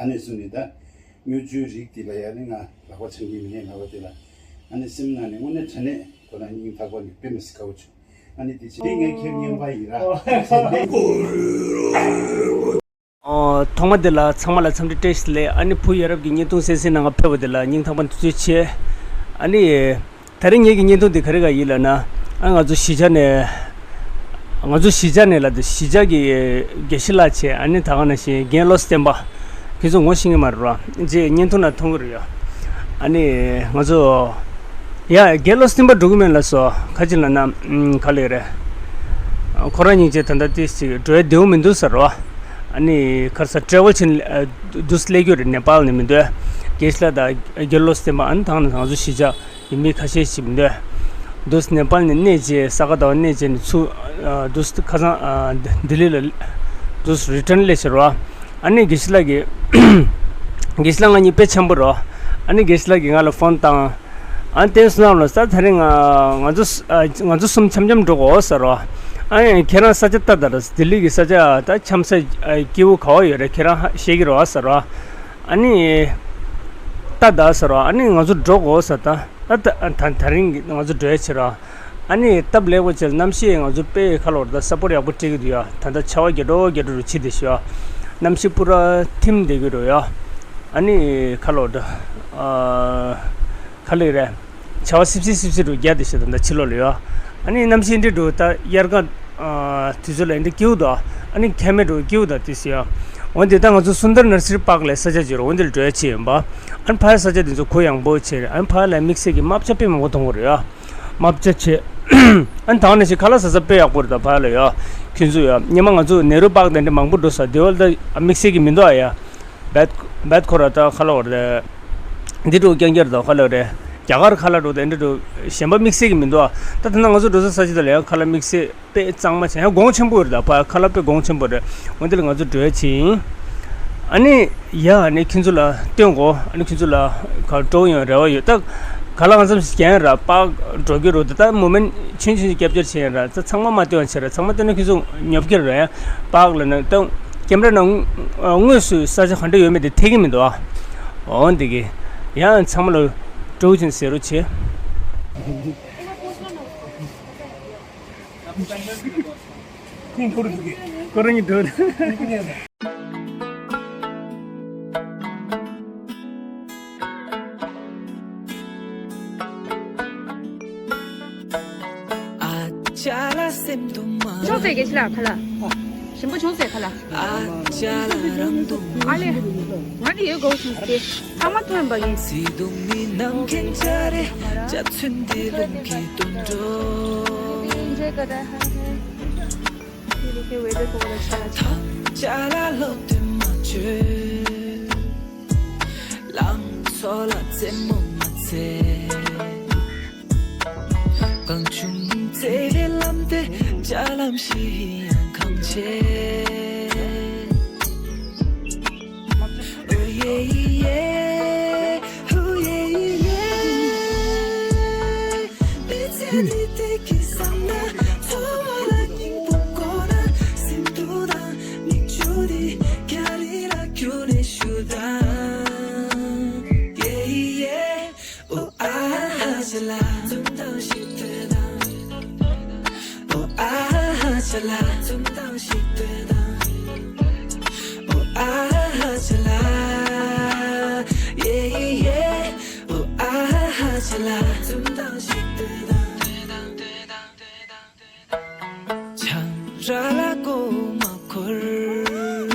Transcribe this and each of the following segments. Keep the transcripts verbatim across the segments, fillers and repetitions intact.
ཨ་ནི་སུ་ནི་ད་དངུལ་ཆུའི་རིགས་དེ་ལ་ཡ་ནི་ང་ལག་པ་འཆང་གི་མིན་ནས་ལབ་པ་དེ་ལ། ཨ་ནི་སེམས་ནང་ནས་དངོས་གནས་དྲང་གནས་ཁོ་རང་སྙིང་ཐག་པ་ནས་དཔེ་མི་སྲིད་དགའ་བོ་བྱུང་། ཨ་ནི་དེ་ཕྱིར་ངས་ཁྱེད་རྔན་པ་ཡིན་ར། ཨོ། ཐོག་མ་དེ་ལ་ཚང་མ་ལ་འཚམས་འདྲི་བཀྲ་ཤིས་བདེ་ལེགས། ཨ་ནི་བུ་ཡ་རབས་ཀྱི་བརྙན་ཐུང་གསན་གཟིགས་གནང་ག་ཕེབས་པ་དེ་ལ་སྙིང་ཐག་པ་ནས་ཐུགས་རྗེ་ཆེ། ཨ་ནི། ད་རེས་ངེད་ཀྱི་བརྙན་ཐུང་འདི་ག་རེ་ག་ཡིན་ལབ་ན། ཨ་ང་ཚོ་གཞིས་ཆགས་ནས། ང་ཚོ་གཞིས་ཆགས་ནས་ལབ་དུས་གཞིས་ཆགས་ཀྱི་དགེ་བཤེས་ལགས་བྱས། ཨ་ནི་ད་ག་ནང་བཞིན་རྒན་བློ་བསྟན་པ། ཁྱེད་ཚོ་ངོ་ཤེས་ཀྱི་མ་རེད་ར། རྗེས་བརྙན་ཐུང་ནང་མཐོང་གི་རེད་ཡ། ཨ་ནི་ང་ཚོ། ཡ་རྒན་བློ་བསྟན་པ་འགྲོ་གི་མེད་ལབ་སོང་། ག་ཅི་ལབ་ན། ཨམ། ག་ལེ་རེད། ཁོ་རང་སྙིང་རྗེ། ད་ལྟ་ཏོག་ཙམ་འགྲོ་ཡ་བདེ་བོ་མི་འདུག་ཟེར་རོ། ཨ་ནི་ཁར་ས་ཊེ་ཝལ་ཕྱིན། ཨ། འདུག་སེ་སླེབས་རྒྱུ་རེད། ནེ་པཱལ་ནས་མི་འདུག་དགེ་བཤེས་ལགས་དང་རྒན་བློ་བསྟན་པ། ཨ་ནི་ད་ག་ནང་ང་ཚོ་གཞིས་ཆགས་ཡིན་མི་ཁ་ཤས་ཤིག་མི་འདུག་འདུག་སེ་ནེ་པཱལ་ནས་གནས་མཇལ། ས་ག་ཟླ་བ་གནས་མཇལ་ནས་ཚུར། ཨ། འདུག་སེ་ཁ་སང་། ཨ། ལྡི་ལི་ལ་འདུག་སེ་རི་ཊརན་སླེབས་ཤག་རོ། ཨ་ནི་དགེ་བཤེས་ལགས་ཀྱིས། དགེ་བཤེས་ལགས་ང་གཉིས་དཔེ་འཆམ་པོ་རོ། ཨ་ནི་དགེ་བཤེས་ལགས་ཀྱིས་ང་ལ་ཕོན་བཏང་། ཨ་ནི་བསྟན་སོང་ལ་ས། ད་རེས་ང་ང་ཚོ། ཨ། ང་ཚོ་གསུམ་འཆམ་འཆམ་འགྲོ་དགོས་ཟེར་རོ། ཨ་ནི་ཁྱེད་རང་ས་ཆ་ལྟ་དང་ར། ལྡི་ལི་གི་ས་ཆ་ད་འཆམ་ས། ཨ། སྐྱིད་པོ་ག་བ་ཡོད་རེད། ཁྱེད་རང་ཧ་ཤེས་ཀྱི་རེད་བ་ཟེར་རོ། ཨ་ནི་ལྟ་དང་ཟེར་རོ། ཨ་ནི་ང་ཚོ་འགྲོ་དགོས་ཟེར། ད་ད་ད་ད་རིང་ང་ཚོ་འགྲོ་ཡ་བྱེད་རོ། ཨ་ནི་སྟབས་ལེགས་པོ་བྱས། གནམ་གཤིས་ང་ཚོ་དཔེ་ག་ལབ་རེད། ད་ས་པོར་ཡག་པོ་སྤྲད་ཀྱི་འདུག་ཡ། ད་ལྟ་ཆར་པ་རྒྱག་འགྲོ་རྒྱག་འགྲོ་རུ་ཕྱིན་བསྡད་ཤག་ཡ། གནམ་གཤིས་པུ་ར་ཐིམ་བསྡད་ཀྱི་འདུག་ཡ། ཨ་ནི་ག་ལབ་རེད། ཨ། ག་ལེ་རེད། ཆར་པ་སིབ་སིབ་སིབ་སིབ་རུ་རྒྱག་བསྡད་ཤག་ད་ལྟ་ཕྱི་ལོགས་ལ་ཡ། ཨ་ནི་གནམ་གཤིས་འདི་འདྲ་འདུག་ད་དབྱར་ཁ། ཨ། དུས་ཚོད་ལ་འདི་སྐྱིད་པོ་འདུག་ཨ་ནི་ཁྱད་མེད་འགྲོ་སྐྱིད་པོ་འདུག་དུས་སུ་ཡ། འོན་ཏེ་ད་ང་ཚོ་སུན་དར་ནར་སི་རི་པཱག་ལ་ས་ཆ་ཅིག་ཡོད་རེད། འོན་ཏེ་ལ་འགྲོ་ཡ་ཅིག་ཡིན་པ། ཨ་ནི་ཕ་ཡ་ས་ཆ་འདི་ཚོ་གུ་ཡངས་པོ་བྱས་རེད། ཨ་ནི་ཕ་ཡ་ལ་དམིགས་བསལ་གྱི་རྨ་བྱ་དཔེ་མང་པོ་མཐོང་གི་རེད་ཡ། རྨ་བྱ་བྱས། ཨ་ནི་ད་ག་ནང་བཞིན་ཁ་ལག་ཟ་ས་དཔེ་ཡག་པོ་རེད། ད་ཕ་ཡ་ལ་ཡ། ཁྱོད་ཚོ་ཡ། སྔོན་མ་ང་ཚོ་ནེ་རུ་པཱག་དེ་འདྲ་མང་པོ་འགྲོ་ས། དེ་བ་ལ་ད་དམིགས་བསལ་གྱི་མི་འདུག་ཨ་ཡ། བེད་བེད་ཁོ་ར་ད་ཁ་ལག་རེད། འདི་འདྲ་རྐྱང་རྐྱང་རེད། ད་ཁ་ལག་རེད། རྒྱ་གར་ཁ་ལག་འདྲ་ད་འདི་འདྲ་གཞན་པ་དམིགས་བསལ་གྱི་མི་འདུག་ཨ། ད་ད་ནང་ང་ཚོ་འགྲོ་ས་ས་ཆ་དེ་ལ་ཡང་ཁ་ལག་དམིགས་བསལ་དཔེ་གཙང་མ་བྱས། ཡང་གོང་ཆེན་པོ་རེད། ད་ཕ་ཁ་ལག་དཔེ་གོང་ཆེན་པོ་རེད། འོན་ཏེ་ལ་ང་ཚོ་འགྲོ་ཡ་ཅིག་ཡིན། ཨ་ནི་ཡ། ཨ་ནི་ཁྱོད་ཚོ་ལ་སྟོན་གོ། ཨ་ནི་ཁྱོད་ཚོ་ལ་ག་སྤྲོ་ཡོང་རེ་བ་ཡོད། ད་ག་ལ་གང་འཚམ་ཞིག་རྒྱན་ར་པཱག་འགྲོ་རྒྱུ་རུ། ད་ད་མོ་མེན་ཆུང་ཆུང་ཞིག་རྒྱབ་སྐྱོར་བྱེད་ཡ་ར། ད་ཚང་མ་མ་སྟོན་བྱེད་ར། ཚང་མ་སྟོན་ན་ཁྱོད་ཚོ་ཉོབ་ཀྱི་རེད། པཱག་ལ་ན་ད་ཀེམ་ར་ནང་དངོས་སུ་ས་ཆ་ག་འདྲ་ཡོད་མེད་དེ་ཐད་ཀྱི་མི་འདུག་ཨ། འོ་འདི་གི་ཡང་ཚང་མ་ལ་སྤྲོ་ཆེན་ཟེར་རོ་བྱེད། ཁོ་རང་གཉིས་འགྲོ། ཆོག་ཟེར་གྱི་ཤི་ལ་ཁ་ལ། ཞིམ་པོ་ཆུང་ཟེར་ཁ་ལ། ཨ་ལེ། ང་དེ་ཡོད་དགོས་ཆུང་ཟེར། ཚང་མ་ཐོན་པ་ཡིན། གང་བྱུང་བརྩེ་བའི་ལམ་དེ་ལྕགས་ལམ་ཞིག་ཡང་གང་ཆེ། ཨོ་ཡེ་ཡེ། ཨོ་ཡེ་ཡེ། མི་ཚེ་འདི་བདེ་སྐྱིད་བསམ་ན། འཚོ་བ་ལ་སྙིང་པོ་དགོས་ན། སེམས་སྡུག་དང་མིག་ཆུ་འདི་རྒྱ་རི་ལ་བསྐྱུར་ནས་བཞུར་དང་། ཡེ་ཡེ། ཨོ་ཨ་ཧ་ཅ་ལ། ཨོ་ཨ་ཧ་ཅ་ལ། ཨོ་ཨ་ཧ་ཅ་ལ། ཡེ་ཡེ། ཨོ་ཨ་ཧ་ཅ་ལ། ཆང་རག་ལ་མགོ་མ་འཁོར།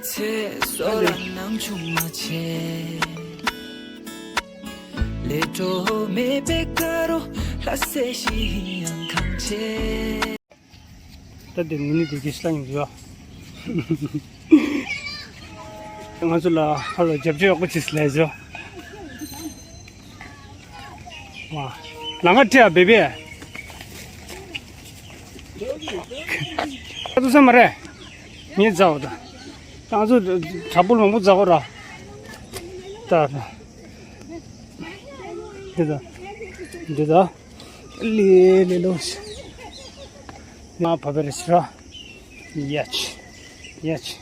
ཚེ་སྲོག་ལ་སྣང་ཆུང་མ་བྱེད། ལས་འཕྲོ་མེད་པའི་དཀར་པོ་ལྷ་སྲས་ཤིག་ཡང་གང་ཆེ། ད་དེ་མི་ནི་དེ་གི་ཤི་ལ་ཡིན་འདུག་ཡ། ང་ཚོ་ལ་ཧ་ལོ་རྒྱབ་སྐྱོར་ཡག་པོ་བྱས་ལས་བྱོས། ལ་ང་ཁྲི་ཨ་བེ་བེ། ཨ་ཏུ་ས་མ་རེད། ངས་མཛའ་བོ་ད། ང་ཚོ་དྲ་འབུལ་མང་པོ་མཛའ་བོ་ར། ད། འདི་ད། འདི་ད། ལེ་ལེ་ལོ། ང་བ་བེ་རེ་ཤི་ར། ཡ་ཆི། ཡ་ཆི།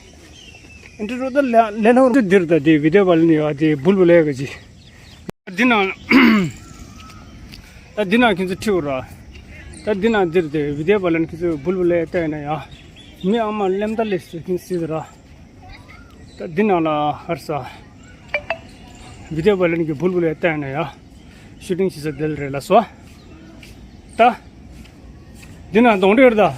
ཨིན་ཊྲོ་ད་ལེ་ལེ་ནོ་འདིར་ད་དེ་བི་ཌི་ཡོ་བ་ལེན་ཡོད་དེ་བུལ་བུལ་ལེ་ག་ཅི། འདི་ན་ད་འདི་ན་ཁྱེད་ཚོ་ཁྲིད་ར། ད་འདི་ན་འདིར་དེ་བི་ཌི་ཡོ་བ་ལེན་ཁྱེད་ཚོ་བུལ་བུལ་ལེ་ལྟ་ཡིན་ན་ཡ། མི་ཨ་མ་ལེམ་ད་ལེ་སི་ཁྱེད་ཚོ་སྲིད་ར། ད་འདི་ན་ལ་ཧར་ས་བི་ཌི་ཡོ་བ་ལེན་གྱི་བུལ་བུལ་ལེ་ལྟ་ཡིན་ན་ཡ། ཤུ་ཊིང་བྱེད་ས་དེ་ལ་རེད་ལ་སོ། ད། འདི་ན་གདོང་འདྲེ་རེད་ད།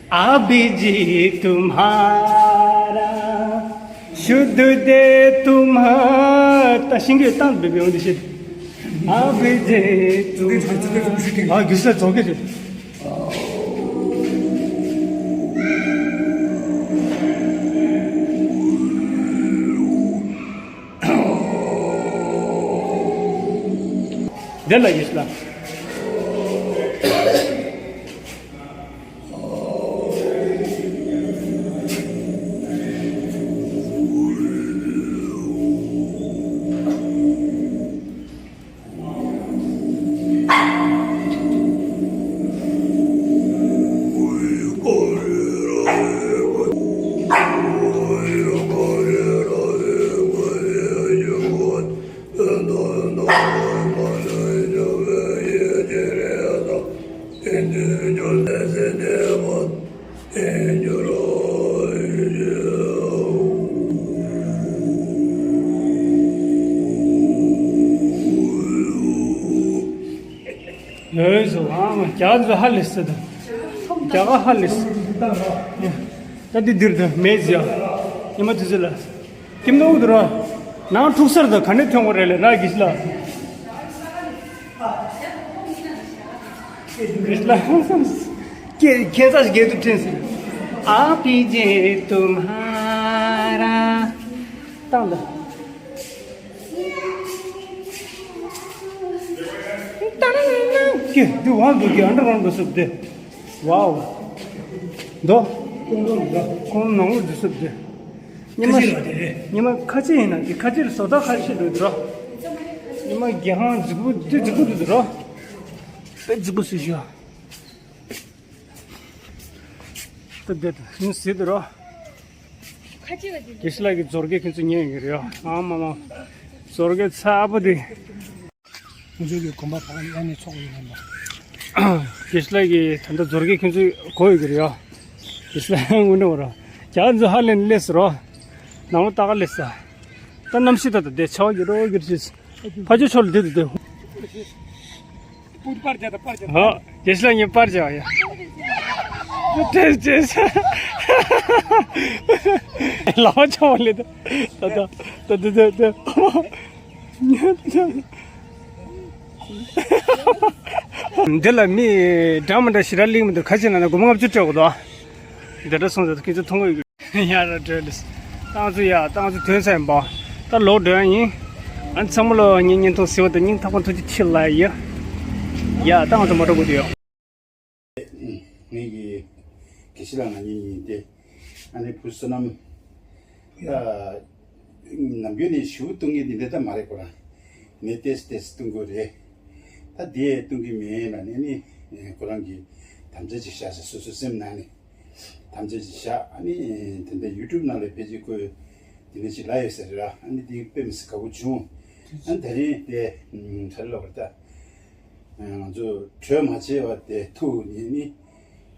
अभिजीत तुम्हारा शुद्ध दे तुम्हारा ད་ཤིང་གི་སྟངས་སྦེ་འོང་དེ་ཤེས། अभिजीत तुम्हारा ཨ་གི་ས་ཚོགས་ཀྱི་ཤེས། དེ་ལ་ཡིས་ལ། ཡོད་སོ། ཨ་མ་རྒྱ་ཚོ་ཧ་ལས་སོ། ད་རྒྱ་ག་ཧ་ལས་སོ། ད་འདི་འདིར་ད་མེད་ཟེར་ཡ། ཉི་མ་དུས་ཚོད་ལ། ཁྱིམ་ནང་དུ་ར། ནང་འཁྲུག་སར་དུ་ག་ནས་ཐོན་དགོས་རེད་ལས་ན་གིས་ལ། གིས་ལ། ཁྱེད་ཁྱེད་ཚ་ཞིག་དགེ་ཐུབ་ཕྲན་ཟེར། आप ही जे तुम्हारा ཏང་ད། ཏང་ད། ཀྱེ་འདི་ཝང་འདུག་གི་ཨན་ཌར་གྷ་རའུན་འགྲོ་སུབ་དེ། ཝའོ། འདོ། ཁོང་ནང་ལོགས་འགྲོ་སུབ་དེ། ཉི་མ་ཁ་ཤས་ལ་དེ་རེད། ཉི་མ་ཁ་ཆེ་ཡིན་ན་དེ་ཁ་ཆེ་རེད། བཟོ་ལྟ་ཁ་ཤས་འགྲོ་འགྲོ། ཉི་མ་རྒྱལ་ཁང་རྫིག་པོ་དེ་རྫིག་པོ་འདུག་འགྲོ། དཔེ་རྫིག་པོ་སུ་ཞུ། ད་དེ་ད་ཡིན་ཟེར་འགྲོ། ཁ་ཆེ་བ་དེ། དགེ་བཤེས་ལགས་ཀྱི་ཟོར་གས་ཁྱེད་ཚོ་ཉན་ཡོད་ཀྱི་རེད་ཨ་མ་མ། ཟོར་གས་ཚ་པོ་དེ། ཁོང་ཚོའི་གི་གོམ་པ་ཕར་གཡར་ནས་ཚོགས་ཡོད་ལ་ན། དགེ་བཤེས་ལགས་ཀྱིས་ད་ལྟ་ཟོར་གས་ཁྱོད་ཚོས་གོ་ཡོད་ཀྱི་རེད་ཡ། དགེ་བཤེས་ལགས་དངོས་གནས་འོ་ར། རྒྱ་ཚོ་ཧ་ལས་ནས་སླེབས་སོང་རོ། ནང་ལོ་ལྟ་ག་སླེབས་ས། ད་གནམ་གཤིས་ད་ད་བསྡད་ཆར་པ་ཡོད་རོ་ཡོད་རེད། ཕ་ཆོས་ཕྱོགས་ལ་བསྡད་དུ་བསྡད། པུར་པར་བྱ་ད་པར་བྱ། ཧོ། དགེ་བཤེས་ལགས་ངས་པར་བྱ་བ་ཡ། ཏྲེ་ཏྲེ། ལ་བ་ཆ་བ་ལེ་ད། ད་ད་ད་ད་ད། འདི་ལ་མི་འདྲ་མི་འདྲ་ཞེ་དྲག་གླེང་མི་འདུག་ཁ་ཆེ་ན་ན་སྒོར་མོ་ལྔ་བཅུ་སྤྲད་དགོས་དོ། འདི་འདྲ་སོང་ཙང་ཁྱེད་ཚོ་མཐོང་གི་ཡོད། ཡ་ར་འདྲ་ལེ། ཏང་ཙུ་ཡ་ཏང་ཙུ་དོན་ཚན་པ། ད་ལོག་འགྲོ་ཡ་ཡིན། ཨ་ཚང་མ་ལོ་ངའི་བརྙན་ཐུང་གཟིགས་པ་དང་སྙིང་ཐག་པ་ཐུགས་རྗེ་ཆེ་ལབ་ཡ། ཡ་ཏང་ཙུ་མ་འགྲོ་དགོས་དུ་ཡོད། ངེད་ཀྱི་དགེ་བཤེས་ལགས་ང་གཉིས་ཡིན་ཏེ། ཨ་ནི་བུ་བསོད་ནམས། ད་ནམ་རྒྱུན་ནས་ཞུ་གཏོང་མཁན་འདི་འདྲ་ད་མ་རེད་ཁོ་རང་། ངས་ཏེས་ཏེས་གཏོང་དགོས་རེད། ད་དེ་གཏོང་གི་མེད་ལ་ནི་ནི་ཁོ་རང་གིས་དམ་བཅའ་ཅིག་བཞག་ས་སོ་སོའི་སེམས་ནང་ནས་དམ་བཅའ་ཅིག་བཞག་ཨ་ནི་དེ་འདྲ་ཡུ་ཊུབ་ནང་ལ་ཕལ་ཆེར་ཁོས་དེ་འདྲ་ཅིག་ལབ་ཡོད་ས་རེད་ར། ཨ་ནི་དེ་དཔེ་མི་སྲིད་དགའ་པོ་བྱུང་། ཨ་ནི་དེ་རིང་དེ་གྲ་ལ་བར་ད། ང་ཚོ་གྲོས་མ་བྱས་པ་དེ་ཐུག་ནས་ནི།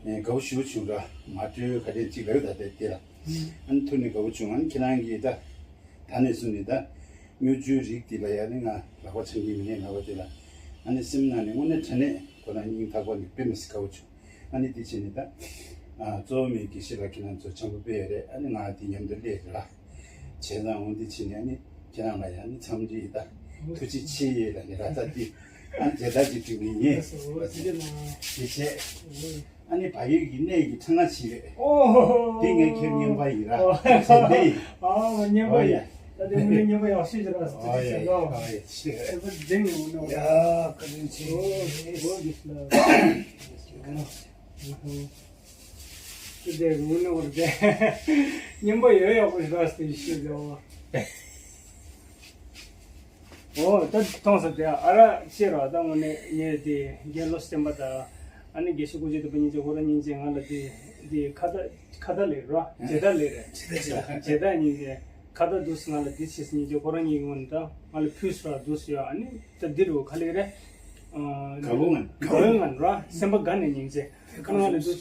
དགའ་པོ་ཞེ་པོ་བྱུང་ར། མ་གྲོས་ག་དེ་ཅིག་ལབ་ད་དེ་དེ་ལ། ཨ་ནི་ཐུག་ནས་དགའ་པོ་བྱུང་། ཨ་ནི་ཁྱེད་རང་གིས་ད། ད་ནས་བཟུང་ནས་ད། དངུལ་ཆུའི་རིགས་དེ་ལ་ཡ་ནི་ང་ལག་པ་འཆང་གི་མིན་ནས་ལབ་པ་དེ་ལ། ཨ་ནི་སེམས་ནང་ནས་དངོས་གནས་དྲང་གནས་ཁོ་རང་སྙིང་ཐག་པ་ནས་དཔེ་མི་སྲིད་དགའ་པོ་བྱུང་། ཨ་ནི་དེ་བྱས་ནས་ད། གཙོ་བོ་མི་དགེ་བཤེས་ལགས་ཁྱེད་རང་ཚོ་འཆམ་པོ་དཔེ་ཡོད་རེད། ཨ་ནི་ང་དེ་མཉམ་དུ་སླེབས་ར། བྱས་ཙང་འོ་འདི་བྱས་ནས་ཨ་ནི་ཁྱེད་རང་ལ་ཡང་ནི་འཚམས་འདྲི་ཡི་ད་ཐུགས་རྗེ་ཆེ་ལ་ནི་ར་ད་འདི་ཨ་ནི་མཇལ་དར་ཅིག་སྤྲད་གི་ཡིན། ཐུགས་རྗེ་ཆེ། ཨ་ནི་བལ་ཡུལ་གྱི་གནས་ཀྱི་ཁྲ་ང་ཆེ་རེད། འདི་ངས་ཁྱེད་རྔན་པ་ཡིན་ར། ཨ་ངས་རྔན་པ་ཡིན། ད་དེ་ངས་རྔན་པ་ཡག་ཤོས་ཅིག་ར་ཟེར་ཟེར་ལ། ཨ་ཡ་ཁྱེད་པ་འདི་ངས་འོ་ན་ཡ་བཀའ་དྲིན་ཆེ། འོ་འོ་འདི་ལ། དེ་དེ་རུང་ནོར་དེ། སྙིང་པོ་ཡོད་ཡག་པོ་རེད་ཟེར་ཤེས་ཡོད། འོ་ད་མཐོང་ས་དེ་ཨ་ར་ཤེས་རོགས། ད་དངོས་གནས་ངས་དེ་རྒན་བློ་སེམས་པ་དང་ ཨ་ནི་དགེ་བཤེས་སྐུ་མཆེད་དམ་པ་སྙིང་རྗེ་ཁོ་རང་སྙིང་རྗེ་ང་ལ་དེ་དེ་ཁ་བརྡ་ཁ་བརྡ་ལས་རོ། མཇལ་དར་ལས་རེད། མཇལ་དར་མཇལ་དར་སྙིང་རྗེ་ཁ་བརྡ་འདུག་ང་ལ་དེ་བྱས་སྙིང་རྗེ་ཁོ་རང་གཉིས་ཀྱི་ངོས་ནས་ད་ང་ལ་ཕུལ་སོང་འདུག་ཡ། ཨ་ནི་ད་འདི་རུ་ག་ལེ་རེད། དགའ་བོ་ངན་དགའ་བོ་ངན་རོ། སེམས་པ་དགའ་ནས་སྙིང་རྗེ། ཨ་ནི་ང་ལ་འདུག་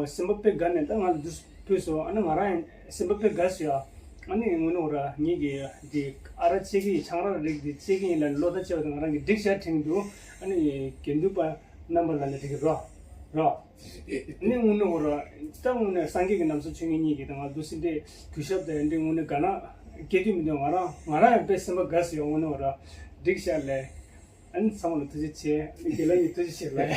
སེམས་པ་དཔེ་དགའ་ནས་ད་ང་ལ་འདུག་ཕུལ་སོང་། ཨ་ནི་ང་རང་སེམས་པ་དཔེ་དགའ་སོང་ཡ། ཨ་ནི་དངོས་གནས་ར་ངེད་ཀྱི་འདི་ཨ་ར་ཅེ་གི་ཆང་རག་རིགས་འདི་ཅེ་གི་ཡིན་ལ་བློ་ཐག་བཅད་པ་དང་ང་རང་གི་སྒྲིག་ཤག་དྲན་འདུག་ཨ་ནི་དགེ་འདུན་པ་རྣམ་པ་ལ་ལ་འགྲིག་གི་རོ། རོ། ཨ་ནི་དངོས་གནས་ར་ད་དངོས་གནས་སངས་རྒྱས་ཀྱི་རྣམ་གསུམ་ཆོས་ཉིད་གཉིས་ཀྱི་དང་ང་འདུག་སེ་འདི་གུས་ཞབས་དང་འདི་དངོས་གནས་དགའ་ན་སྐྱེ་དུས་མི་འདུག་ང་རང་ང་རང་ཡང་དཔེ་སེམས་པ་དགའ་སོང་ཡ། དངོས་གནས་ར་སྒྲིག་ཤག་ལས། ཨ་ནི་ཚང་མ་ལ་ཐུགས་རྗེ་ཆེ། ཨ་ནི་དགེ་ལགས་ཀྱི་ཐུགས་རྗེ་ཆེ་ལགས།